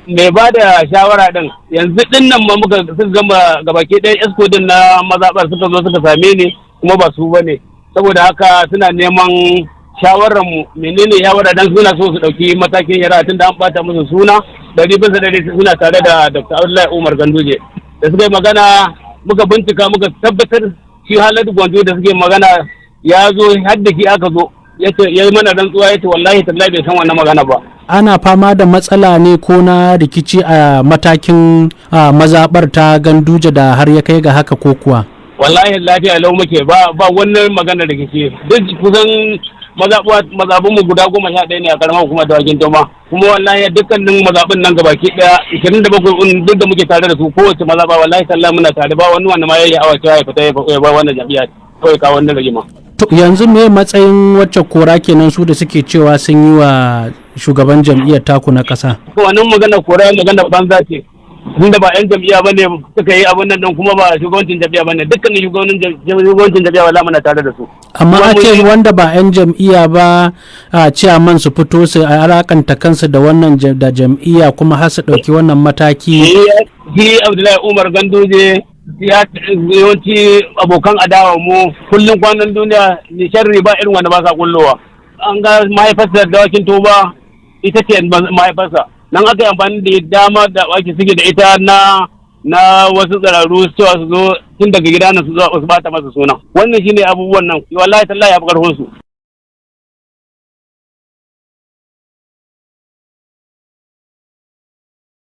Mai ba da shawara din yanzu din nan ma muka suka gama gabaki ɗaya exco din na mazaɓar suka zo suka same ni, kuma ba su bane. Saboda haka suna neman shawarar mu, menene shawara, dan suna so su ɗauki matakin shari'a tunda an bata musu suna. 100% suna tare da Dr. Abdullahi Umar Ganduje. Da suka yi magana, muka bincika, muka tabbatar shi Haladu Gwanjo da suke magana ya zo, har da shi aka zo, ya yi mana rantsuwa, ya ce wallahi tallahi bai san wannan magana ba. Ana fama da matsala ne ko na rikici a matakin mazaɓar ta Ganduje da har ya kai ga haka, ko kuwa? Wallahi lafiya lau muke, ba wannan magana rikici. Duk kusan mazaɓun mu guda 11 ne a karamar hukumar Dawakin Toma, kuma wallahi dukkanin mazaɓun nan gabaki ɗaya 27 duk da muke tare da su, kowace mazaɓa wallahi tallahi muna tare. Ba wani wanda ma yayi awa cewa ya fita ya ba wannan jam'iyya kawai kawo wannan rigima. To yanzu me matsayin wacce kora kenan, su da suke cewa sun yi wa shugaban jam'iyyar taku na ƙasa? Wannan magana kora magana banza ce, tunda ba 'yan jam'iyya bane suka yi abin nan, kuma ba shugabancin jam'iyya bane. Dukkanin shugabancin jam'iyya wallahi muna tare da su. Amma a ce wanda ba 'yan jam'iyya ba a ciyaman su fito su alakanta kansu da wannan da jam'iyya, kuma har su ɗauki wannan mataki. Shi Abdullahi Umar Ganduje ya yawanci abokan adawa mu kullum kwanan duniya ni sharri ba irin wanda ba sa kullowa. An ga mahaifarsa Dawakin Toba ita ce mahaifarsa, nan aka yi amfani da dama da ake suke da ita na wasu tsararru cewa su zo tun daga gida na su zo su bata masa suna. Wannan shine abubuwan nan, wallahi tallahi ya fi karfin su.